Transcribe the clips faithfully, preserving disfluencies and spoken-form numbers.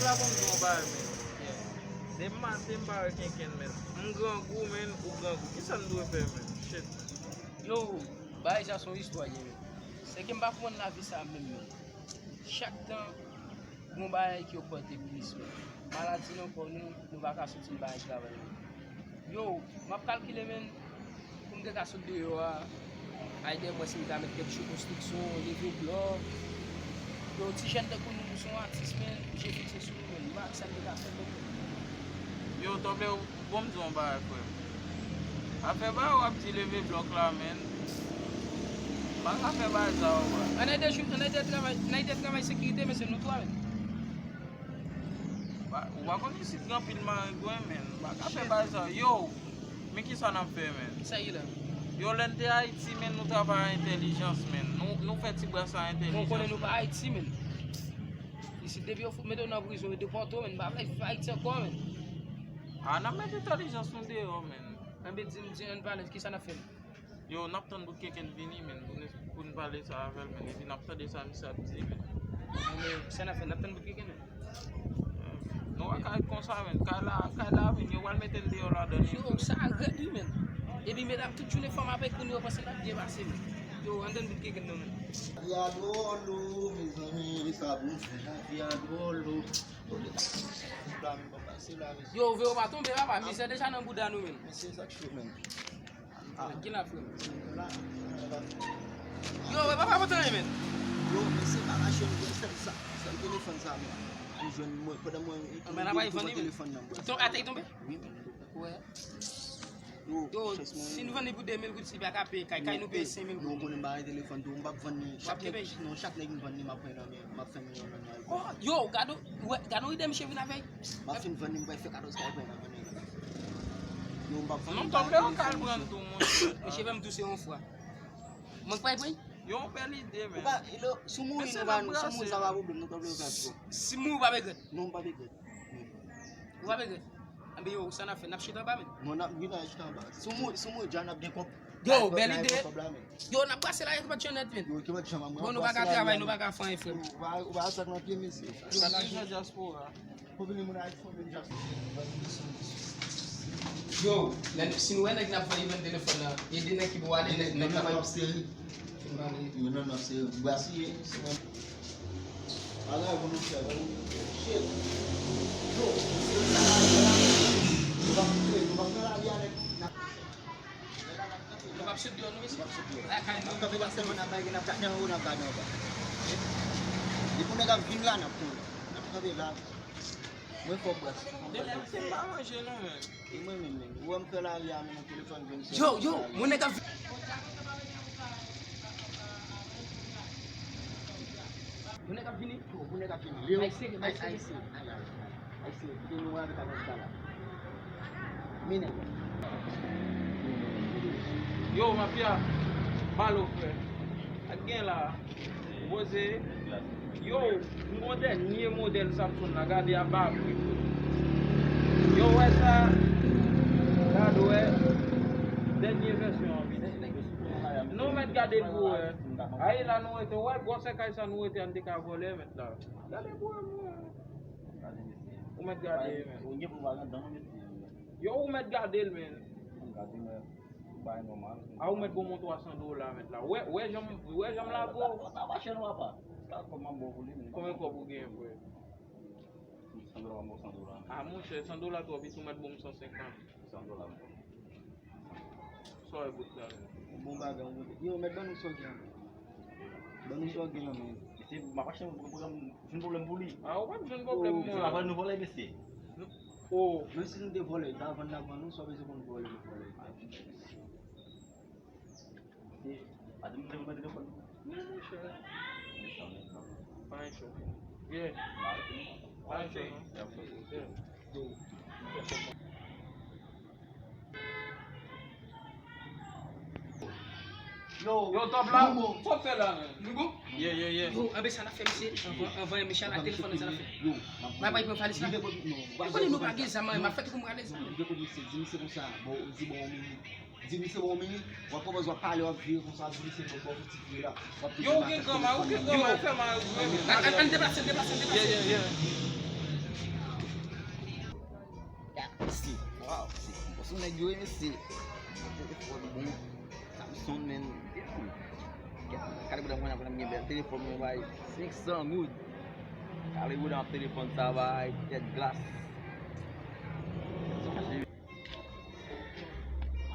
Sa ban m di yon bagay, men. Depi maten, m pa wè kenkenn, men. M grangou, men, ou grangou. Kisa m dwe fè, men? Shit. Yo, bagay sa se yon istwa, ye, men. Se ke m pa konprann lavi sa menm, men. Chak tan, gon bagay ki ogmante plis, men. Maladi nan kò nou, nou pa ka soti n pa al travay, men. Yo, m ap kalkile, men, pou m te ka sot deyò a, ay dèyè mwen si m ta mèt kèk cho konstriksyon, leve blòk. Yo, ti jèn tankou nou, nou se yon atis, men, je fikse sou nou, men. Nou pa wè sa n te ka fè, men. Yo, tonbe, bon, m di yon bagay, frè m. Afè bagay w ap di leve blòk la, men. M pa ka fè bagay sa yo, bra. Ann ede jou, ann ede travay, ann ede travay sekirite, mesye, nou twa, men. Ba, ou pa konn isit gen anpil marengwen, men. M pa ka fè bagay sa yo. Yo, men kisa n ap fè, men? Sa ye la? Yo, lè n te Ayiti, men, nou travay a entèlijans, men. Nou, nou fè ti bras a entèlijans. Bon, konnen nou pa Ayiti, men. Isit, depi yo fout mete w nan prizon, yo depòte w, men. M pa vle viv Ayiti ankò, men. A, n ap mete entèlijans nou deyò, men. Enben, di m, di ann pale, kisa n ap fè, men? Yo, n ap tann bout kenkenn vini, men, pou n, pou n pale sa avè l, men, epi n ap tande sa misye ap di, men. Anben, sa n ap fè, n ap tann bout kenkenn, men. Nou pa ka ret konsa, men. Kay la, kay la vin, yo pral mete n deyò ladan l. Yo, sa rèd, wi, men. Epi, medam, tout jounen fò m ap ekri nou, yo panse n ap byen pase, men. Yo, ann tann bout kenkenn, non, men. Lavi a dwòl, o, mezanmi, sa bon, fè lavi a dwòl, o. Yo, vre, yo pa tonbe, papa, mizè deja nan bouda nou, men. Mesye, sa k cho, men. Ah. Ki la, frè m? Yo, e pa pa pote anyen, men. Yo, mesye, pa mache, nou jwenn sèl sa. Sèl telefòn sa, men. Nou jwenn mwen, pandan mwen, mwen, mwen telefòn nan, bro. Ton atè tonbe? Wi, men. Wè. Yo, yo, si nou vann li pou de mil goud, si pa ka peye kay, kay nou peye senk mil goud. Nou konnen m pa gen telefòn tou, m p ap vann li. Chak nèg, non, chak nèg m vann li, m ap pran nan men, m ap fè milyon nan men. Oh, yo, gade, wè, gade yon ide misye vin avèk. M ap fin vann li, m pral fè katòz kay pran nan men. Yo, m p ap vann li. Non, tonbe, yo ka al pran tou, mon. Misye fè m touse yon fwa. Mwen k pa pran? Yon bèl ide, men. Ou pa, sou mouri, nou pa, sou mouri, sa pa pwoblèm, nou tonbe, yo ka pran. Si mouri, ou pa regrèt. Non, m p ap regrèt. Ou pa regrèt. Anben yo, sa n ap fè? N ap chita anba, men. Non, n ap, wi, n ap chita anba. Si w mouri, si w mouri, dja n ap gen kòb. Yo, bèl ide. Yo, n ap brase la, yo, ki pa t janm nèt, men. Yo, ki pa t janm, bon, nou pa ka travay, nou pa ka fè anyen, frè m. Ou pa, ou pa sa k nan pye, mesye. Yo, jodi a dyaspora. Konbyen moun Ayiti, konbyen dyaspora? Yo, lè, si nou wè nèg n ap vann li vann telefòn nan, e de nèg ki pou ale, nèg, nèg nan ap seri. Yo, nan, nan, se brasiye. Bagay pou nou fè, bagay pou nou fè. Shit. Yo, se sa la, nou pa fè, nou pa fè lavi avèk. Nou p ap sot deyò, nou, mesye. Lakay nou. N ap kanpe la sèlman, n ap bay, n ap gade anwo, n ap gade anba. Depi nèg ap vin la, n ap konnen. N ap kanpe la. Mwen fò bwè. Depi se m pa manje non, men. E mwen menm, menm. Ou wè m fè lari a, men nan telefòn jwenn sè. Yo, yo, moun nèg ap. Moun nèg ap vini. Yo, moun nèg ap vini. Ay, sere, ay, sere. Ay, ay, ay. Ay, sere. Kite nou avèk avèk sa la. Men nèg. Yo, mafya. Balo, frè. Ak gen la. Poze. Yo, m gon dènye modèl Samsung la, gade a ba pri. Yo, wè sa. Gade, wè. Dènye vèsyon an vini. Non, mèt gade l pou wè. Ayi la nou rete, wè, gwosè kay sa nou rete, an te ka vòlè, mèt la. Gade pou wè, mwen. Ou mèt gade, men. Yo, ou mèt gade l, men. Bay nòmal. A, ou mèt gon mont twa san dola, mèt la. Wè, wè jan, wè jan m lage w. Sa pa chè non, papa. Sa kòb m ap ba w pou li, men. Konbyen kòb ou genyen, frè? San dola, m ba w san dola. A, monchè, san dola twò piti, ou mèt ban m san senkant. San dola, m ba w. Sa w wè bout la, men. Bon bagay, bon bagay. Yo, mèt ban nou sa w gen. Ban nou sa w gen, men. Se, m ap achte yon pwogram, jwenn pwoblèm pou li. A, ou pa jwenn pwoblèm, mwen. Se pa vòlè nou vòlè, mesye. Oh. Menm si nou te vòlè, ta vann n ap vann nou, sa w bezwen konn vòlè nou vòlè. Se, pa di m te vòlè telefòn. Non, monchè. Pa gen cho. Yeah. Pa gen cho, non. Yeah. Yo, yo, top la, sa w fè la, men? Nou bon? Yeah, yeah, yeah. Yo, anben sa n ap fè, mesye, anvan, anvan, mesye, ala telefòn nan, sa n ap fè. Yo, m ap pale. Mwen pa pran valis la. Ou konnen nou pa gen zam, m ap fè tankou m rale zam. Di misye konsa, bon, di bon, di misye bon, mini, w ap konprann, w ap pale, w ap vire konsa, di misye bon, bon, ti vire la. Yo, ou gen granma, ou gen granma, fè mal, vre. Ann, ann, ann deplase, deplase, deplase. Yeah, yeah, yeah. Sou nèg yo, wi, mesye. Telefòn bon. Samsung, men. Kale bouda mwen, mwen gen bèl telefòn, mwen bay senk san goud. Kale bouda, telefòn sa bay tèt glas.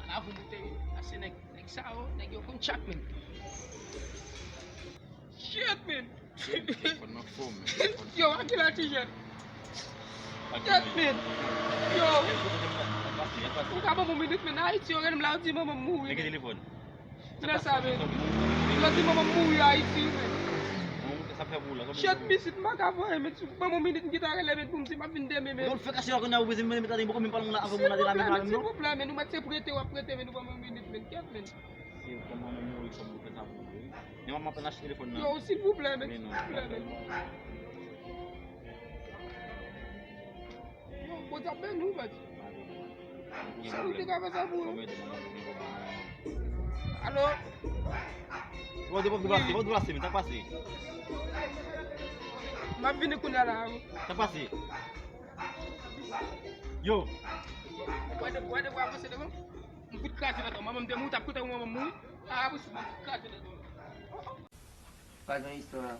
Ala pou bouteyi, ase nèg, nèg sa yo, nèg yo konn tchak menm. Shit, man. Telefòn nan fò, men. Yo, a kilè ti jèn? Shit, man. Yo. Ou ka ban m yon minit, men Ayiti, yo rele m la, yo di manman m mouri. Nèg telefòn. Kilè sa, men? Yo di manman m mouri Ayiti, men. Sa fè pou la. Shit, pitit, m pa ka voye, men. Ban m yon minit, m gentan rele, men, pou m di, m ap vin demen, men. Yo fè kache la, kounye a, ou bezwen mete la, men, poko menm pale la, avè moun la, te la, men, men. Silvouplè, men, silvouplè, men, ou mèt se prete, w ap prete, men, ou ban m yon minit, men, kèt, men. Se kòman nou mouri, kòman nou fè sa pou mouri. Men m ap achte telefòn nan. Yo, silvouplè, men, silvouplè, men. Yo, Bondye ap beni w, mèt. Sa ou te ka fè sa pou ou? Alo? Bon, depo deplase, bon, deplase, men sa k pase? M ap vini kounye a la, wi. Sa k pase? Yo. Wè de, wè de, wè avanse devan. M fout kraze tèt ou. Manman m te mouri, t ap koute manman m mouri. A, posib, m fout kraze tèt ou. Pa gen istwa.